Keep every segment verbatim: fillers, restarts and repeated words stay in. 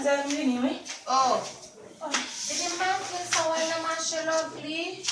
Sè m vini, wi. Oh. Depi maten sa w al nan mache, Lovely.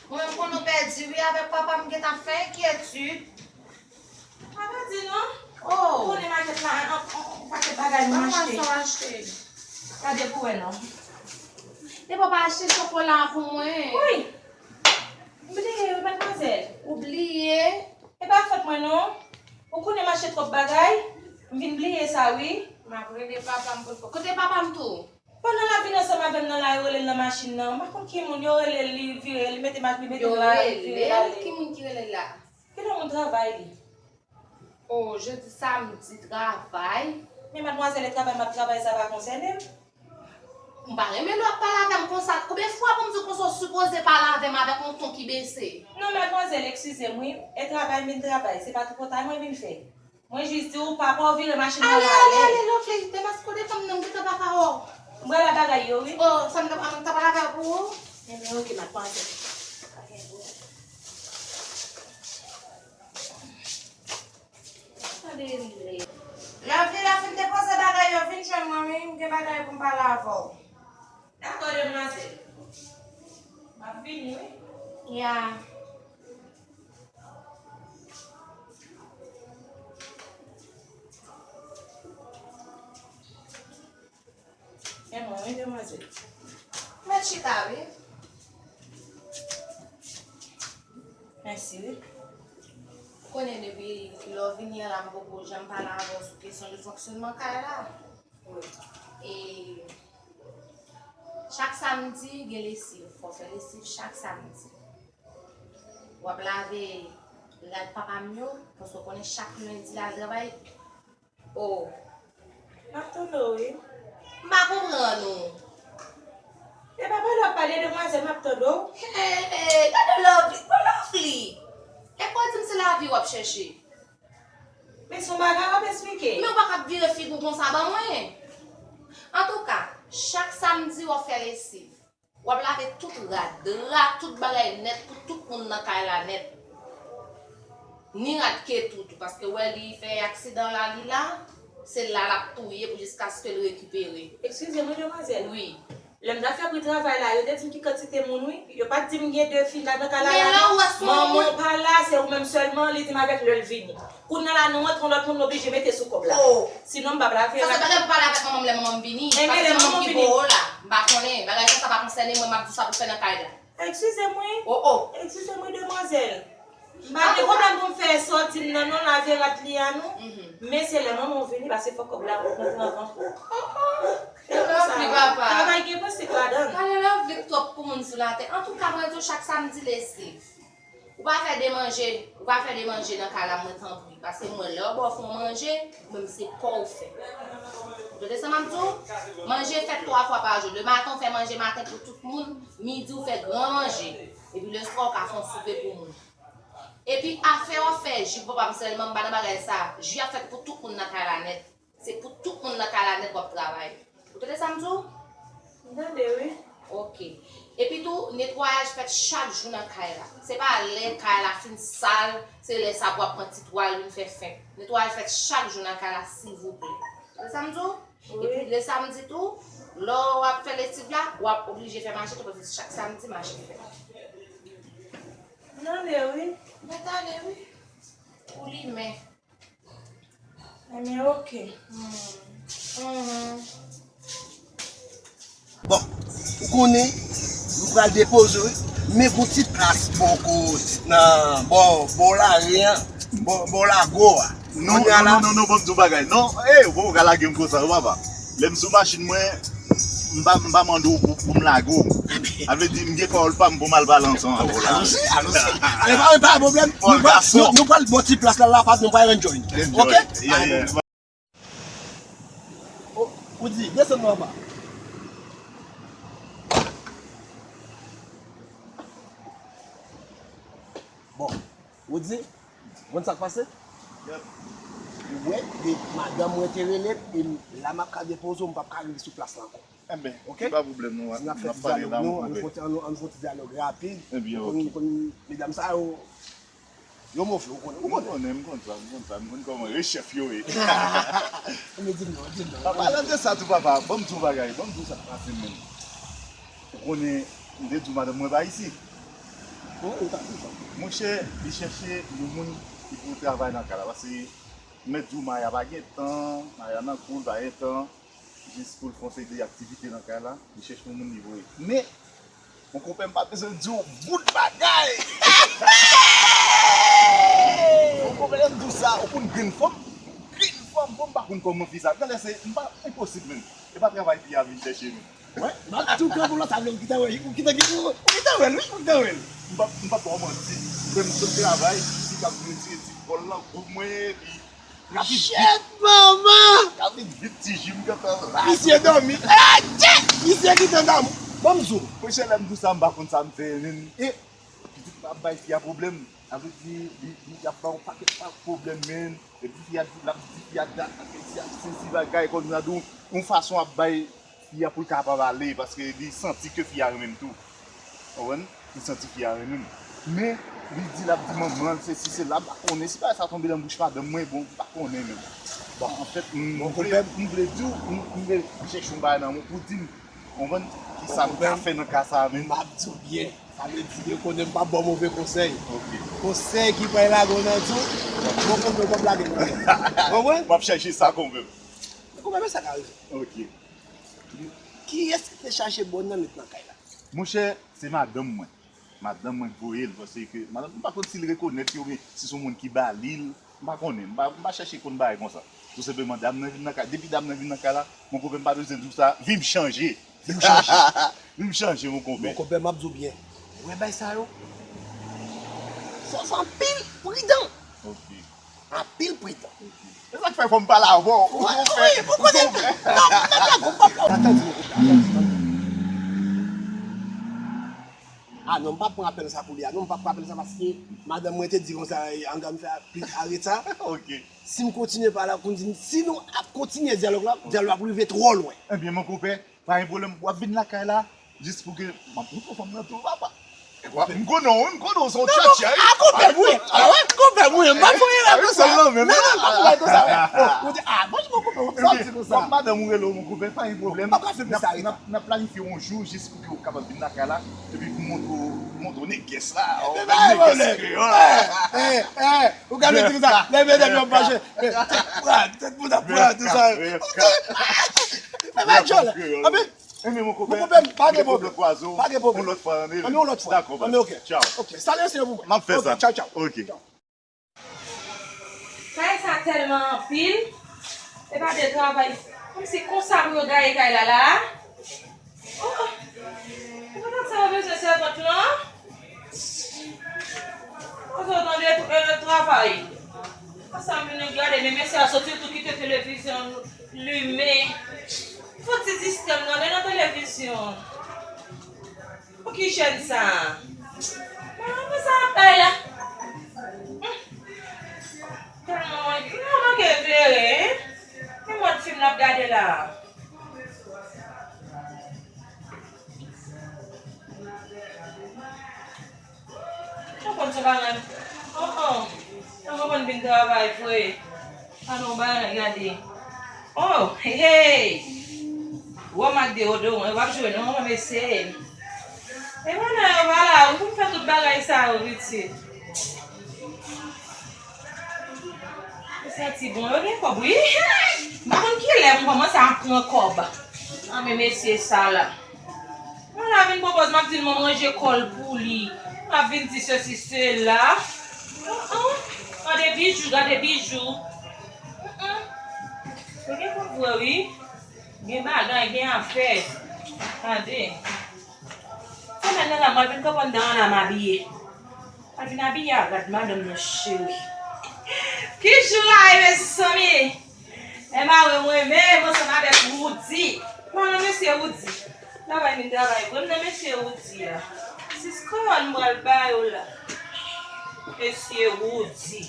Mwen, m konnen w pèdi, wi, avèk papa m gentan fè enkyetid. Pa pèdi, non. Oh. Ou konnen makèt la, an, an, an, pakèt bagay nou achte. Sa w achte? Gade pou wè, non. Depi w pa achte chokola pou mwen. Wi. M bliye, wi, madmwazèl. Ou bliye? E pa fòt mwen, non. Ou konnen m achte twòp bagay. M vin bliye sa, wi. M ap rele papa m pou l fè. Kote papa m tou? Pandan l ap vin ansanm avè m nan la, yo rele l nan machin nan. M pa konn ki moun, yo rele l, li vire, li mete ma-, li mete l la, li vire l ale. Yo rele l? Ki moun ki rele l la? Gen yon moun travay li. Oh, jodi samdi travay. Men madmwazèl, e travay m ap travay, sa pa konsène m. M pa renmen lè w ap pale avè m konsa. Konbyen fwa pou m di w konsa w sipoze pale avè m avèk yon ton ki bese? Non, madmwazèl, eskize m, wi. E travay m vin travay, se pa tripotay mwen vin fè. Mwen jis di w, papa w vire machin nan ale, ale, ale, ale, Lovely, demaske w defann nan, m gentan pa ka wè w. M pral la bagay yo, wi. Oh, sa m ta, m ta pral avè w pou ou? Ebyen, oke, madmwazèl. Lovely, lè w fin depoze bagay yo, vin jwenn mwen, wi, m gen bagay pou m pale avè w. Dakò, demwazèl. M ap vini, wi. Ya. Men mwen, wi, demwazèl. Mèt chita, wi. Mèsi, wi. Ou konnen depi lè w vini an la, m poko janm pale avè w sou kesyon de fonksyonman kay la. Wi. E chak samdi, gen lesiv. Fò w fè lesiv chak samdi. W ap lave rad papa m yo, paske w konnen chak lendi l al travay. Oh. M ap tande w, wi. M pa konprann ou. E pa pale w ap pale, demwazèl, m ap tande w. Hey, hey, gade Lovely, gade Lovely. E pa di m se lavi w ap chèche. Men se yon bagay w ap esplike. Men w pa ka ap vire figi w konsa ban mwen. Antouka, chak samdi w ap fè lesiv. W ap lave tout rad, dra, tout bagay nèt pou tout moun nan kay la nèt. Ni rad Ketou tou, paske w wè li fè aksidan la, li la, se la l ap touye pou jiskaske l rekipere. Eskize mwen, demwazèl. Wi. Lè m t ap fè pri travay la, yo te di m ki kantite moun, wi. Yo pa t di m gen de fi ladan kay la. Men lè w wè se yon moun. Manman w pa la, se ou menm sèlman, li di m avèk lè l vini. Kounye a la, nou antre yon lòt moun, nou oblije mete sou kòb la. Oh. Sinon, m p ap lave rad. Sa se bagay pou pale avèk manman m lè manman m vini. Paske se manman m ki bo w la. M pa konnen. Bagay konsa pa konsène mwen, m ap di w sa pou fè nan kay la. Eskize m, wi. Oh, oh. Eskize m, wi, demwazèl. M pa gen pwoblèm pou m fè sa w di m nan, non, lave rad li a, non. Mhm. Men se lè manman w vini, paske fòk kòb la rantre nan vant ou. Oh, oh. Se konsa, wi. Travay gen prensip ladan l. Gade Lovely twòp pou moun sou latè. Antouka, mwen di w chak samdi lesiv. Ou pa fè de manje, ou pa fè de manje nan kay la, mwen tanpri. Paske mwen, lè yo ba w fè yon manje, mwen, se pa w fè. Ou tande sa m ap di w? Manje fèt twa fwa pa jou. Lematen, ou fè manje maten pou tout moun. Midi, ou fè gran manje. Epi leswa, ou ka fè yon soupe pou moun. Epi afè w ap fè ji pou papa m sèlman, m pa nan bagay sa. Ji ap fèt pou tout moun nan kay la nèt. Se pou tout moun nan kay la nèt w ap travay. Ou tande sa m di w? M tande, wi. Ok. Epi tou, netwayaj fèt chak jou nan kay la. Se pa lè kay la fin sal, se lè sa pou w ap pran ti twal vin fè fenk. Netwayaj fèt chak jou nan kay la, silvouplè. Ou tande sa m di w? Wi. Epi lè samdi tou, lè w ap fè lesiv la, w ap oblije fè mache tou, paske chak samdi mache fèt. M tande, wi. Mèt ale, wi. Ou limen. Ebyen, ok. Hmm. Mhm. Bon, ou konnen, nou pral depoze w, men gon ti plas bò kot, nan, bò, bò lari an, bò, bò lago a. Non, non, non, non, non, ban m di w bagay. Non, eh, ou poko ka lage m konsa, non, papa. Lè m sou machin mwen, m pa, m pa mande w pou, pou m lage w. Sa vle di, m gen pawòl pa m pou m al pale ansanm avè w la. Alonzi, alonzi. Ale, pa, pa pwoblèm. Nou pral, nou, nou pral bò ti plas la, la, pa, nou pral enjoy. Enjoy. Ok? Yeah, yeah. Ou di, desann nou anba. Bon, ou di, Ou konn sa k pase? Ou wè, de, madanm mwen te rele m, e m, la m ap ka depoze w, m p ap ka rive sou plas la ankò. Enben, ok, pa pwoblèm, nou, n ap fè ti dyalòg nou, ann fè ti, ann, ann fè ti dyalòg rapid. Enben, ok. Ou konn, ou konn, medam sa yo, yo move, ou konnen, ou konnen. M konnen, m konn sa, m konn sa, m konn kòman yo chèf yo ye. Anben, di m non, di m non. An palan de sa tou, papa, ban m di w yon bagay, ban m di w sa k pase m menm. Ou konnen, m te di w madanm mwen pa isi. Wi, ou t ap di sa. Monchè, li chèche yon moun ki pou travay nan kay la, paske m mèt di w Maya pa gen tan, Maya nan kou l, pa gen tan. Jis pou l fè yon seri de aktivite nan kay la, li chèche yon moun li voye. Men, mon konpè, m pa bezwen di w bout bagay. Mon konpè, lè m di w sa, ou konn grenn fanm, grenn fanm, bon, m pa konn kòman fi sa. Gade, se, m pa, enposib menm. E pa travay fi a vin chèche menm. Wi, m ap di w granmoun lan, sa vle ou gentan wè, ou gentan, ou gentan wè l, wi, ou gentan wè l. M pa, m pa ba w manti. Lè m sot travay, li t ap vin retire ti kòl nan kou mwen, epi Shit, manman! Ka vin vit ti ji m gentan la. Misye dòmi. Eh, tchè! Misye gentan dòmi. Ban m di w. Monchè, lè m di w sa, m pa konn sa m fè, menm. E, pitit la ap bay fi a pwoblèm. Sa vle di, li, li ap ba w pakèt pa pwoblèm, menm. Epi fi a di, l ap di fi a dat, si a, si, si bagay, kòm sa di w, yon fason ap bay fi a pou l kapab ale, paske li santi ke fi a renmen l tou. Ou konprann? Li santi fi a renmen l. Men, li di l ap di manman l, sesi, sela, m pa konnen. Si bagay sa tonbe nan bouch madanm mwen, bon, m pa konnen menm. Bon, anfèt, m, m vle, m vle di w, m, m vle chèche yon bagay nan men w pou di m, ou konprann, ki sa m ka fè nan ka sa a menm. M ap di w byen. Sa vle di ke konnen m p ap ba w move konsèy. Ok. Konsèy ki pral lage w nan dlo, bon, konpè, w p ap lage nan dlo. Konprann? M ap chèche sa konpè. Konpè, men sa ka rive. Ok. Kiyès ki te chache bòn nan met nan kay la? Monchè, se madanm mwen. Madanm mwen k voye l, paske madanm, m pa konn si l rekonèt li oubyen si se yon moun ki ba li l, m pa konnen. M pa, m pa chèche konn bagay konsa. Tou senpleman, dam nan vin nan kay, depi dam nan vin nan kay la, mon konpè, m pa bezwen di w sa, vi m chanje. Vi m chanje. Vi m chanje, mon konpè. Mon konpè, m ap di w byen. Ou wè bagay sa yo? Fò w fè anpil pridan. Ok. Anpil pridan. Se sa k fè fò m pale avè w. Wi, wi, pou konnen. Non, non, non, non, non. Atann, atann. Ah non, m p ap pran apèl sa pou li a. Non, m p ap pran apèl sa paske madanm mwen te di konsa, eh, ann fè plis areta. Ok. Si m kontinye pale, kontinye, si nou ap kontinye dyalòg la, dyalòg la ap rive twò lwen. Ebyen, mon konpè, pa gen pwoblèm. W ap vin lakay la, jis pou ke m ap montre w fanm nan tou, papa. M konnen w, m konnen w se yon tchatcha, wi. Ah, konpè m, wi. Ah, wè, konpè m, wi. M pa fè yon bagay konsa. Non, non, m pa fè yon bagay konsa, wè. Bon, ou di, ah, bon, mon konpè, ou santi konsa. Madanm ou rele w, mon konpè, pa gen pwoblèm. N ap, n ap, n ap planifye yon jou jis pou ke w kapab vin lakay la, epi pou montre w, montre w nègès la, nègès kreyòl. Eh, eh, eh, ou ka vin di konsa, lè medam yo mache, eh, tèt pran, tèt moun ap pran, tou sa. Fè bagay djòl. Anpil. Ebyen, mon konpè, pa gen pwoblèm. Pa gen pwoblèm. Yon lòt fwa, ann rele. Ann yon lòt fwa. Dakò, baz. Ann, ok. Tchaw. Ok, salye yon seyè pou mwen. M ap fè sa. Ok, tchaw. Ok. Kay sa tèlman anpil. E pa de travay. Kòmsi konsa pou yo gaye kay la la. Oh, oh. E pa sa yo bezwen sèvant lan? Kote w tande, eh, travay? Konsa m vin gade, men mesye a soti tou kite televizyon limen. Fò ti distrè m nan, men nan televizyon. Pou ki jèn sa a? Mwen, mwen sa ap bay la. Hmm. Tèlman mwen, mwen manke klere, hein? Ki mòd fim n ap gade la a? Ou konn se pa menm. Oh, oh. Mwen konn vin travay vre. Alon, ba, gade. Oh, hey, hey. Wòm ak deodoran, w ap jwe non, mwen mesye. E mwen nan yo pa la, ou konn fè tout bagay sa yo, pitit. Ou santi bon, yo gen kòb, wi. M pa konn kilè m kòmanse ap pran kòb. Anben mesye sa la. Mwen la vin pwopoze, m ap di l mwen ranje kò l pou li. M ap vin di sesi, sela. An, an. Gade bijou, gade bijou. An, an. Yo gen kòb vre, wi. Gen bagay, gen afè. Tande. Semèn nan la, mwen vin konprann dan an la, m abiye. Al vin abiye a rad madanm nan cheri. Ki jou la ye, mezanmi? E mare mwen menm ansanm avèk Woody. Mwen nan mesye Woody. Travay vin travay vre, m nan mesye Woody a. Sis kreyòl m pral ba yo la. Mesye Woody.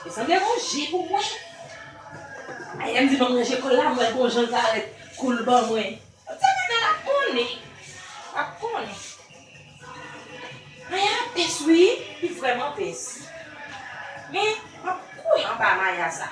Li sanble gon je pou mwen. Ayè m di ban m ranje kòl la, m wè gon jan l parèt kou l ban mwen. Ou te mande l ap konnen. Ap konnen. Maya pès wi, li vrèman pès. Men, m ap kouri anba Maya sa.